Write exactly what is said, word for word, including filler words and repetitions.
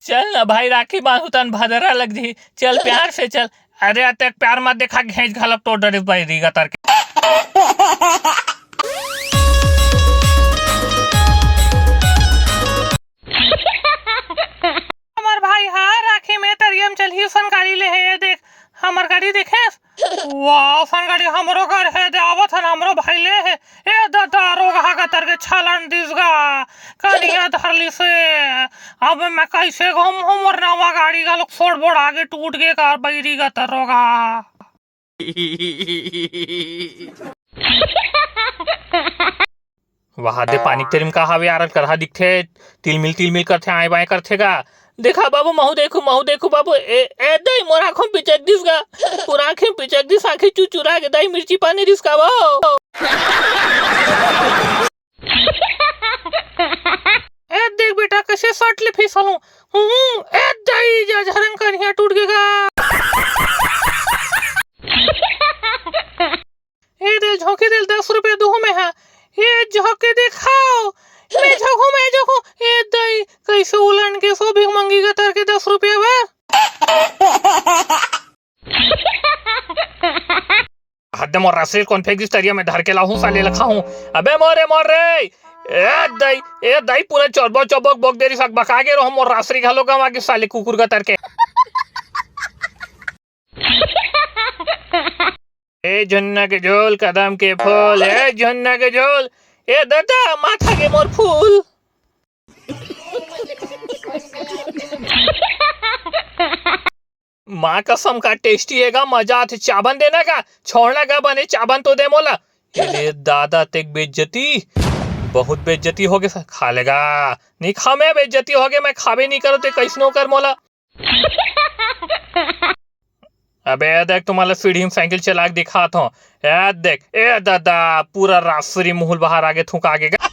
चल ना भाई, राखी बांधू तन भदरा लग जही। चल, प्यार से चल। अरे, अतेक प्यार मत देखा, घेंच घलक टोर डरिस बइरी गतर के। हमर भाई हा राखी में तरिया म चलही, असन गाड़ी ले हे। ए देख, हमर गाड़ी देखेस? वाह, असन गाड़ी हमरो घर हे, दे आवत हन, हमरो भाई ले हे। ए ददा, रोगहा गतर के छालन दिस गा, कनिया धर लिसे। अब मैं कइसे घूमहूं, मोर नवा गाड़ी घलोक सोड़ बोड़ आगे टूट गे का, बइरी गतर रोगहा। वाह दे, पानी के तरी म का हावे यार, करहा दिखथे, तिलमिल तिलमिल करथे, आंय बांय करथे गा। देखा बाबू, महू देखू, महू देखू बाबू, ए, ए दई, मोर आंखों म पिचक दिस गा, पूरा आंखी म पिचक दिस, आंखी चुचुरा गे दई, मिर्ची पानी दिस का वो। ए देख बेटा, कइसे सट ले फिसलूं। हूं, ए दई, जा झरंग कनिहा टूट गे गा। ए दे, झोंके दे ल दस रुपया दूहूं मैं हा। ए झोंके देखाव। मैं झोंकूं, मैं झोंकूं। ए दई, कइसे उलन गे सो भिखमंगी गतर के दस रुपया बर। हद दे, मोर रासरी ल कोन फेंक दिस तरिया में, धर के लाहूं साले ल खाहूं। अबे मोरे मोर रे। ए दई, ए दई, पूरा चोरबो चोबक बोक देरी सक बका गे रहो, मोर रासरी घलो गंवा गे साले कुकुर गतर के। ए झुन्ना के झोल, कदम के फूल, ए झुन्ना के झोल, ए ददा, माथा के मोर फूल। माँ कसम का tasty हे गा, मजा आथे। चाबन देना का, छोड़ना का बने, चाबन तो दे मोला। ए रे दादा, तेक बेइज्जती, बहुत बेइज्जती होगे। खा लेगा, नहीं खा मैं, बेइज्जती होगे, मैं खाबे नहीं करो, ते कइसनो कर मोला। अबे ए देख, तुम्हारा सीढ़ी में साइकिल चला के दिखात हूँ। ए देख, ए दादा, पूरा रासरी मुहुल बाहर आगे थूका आगे गा।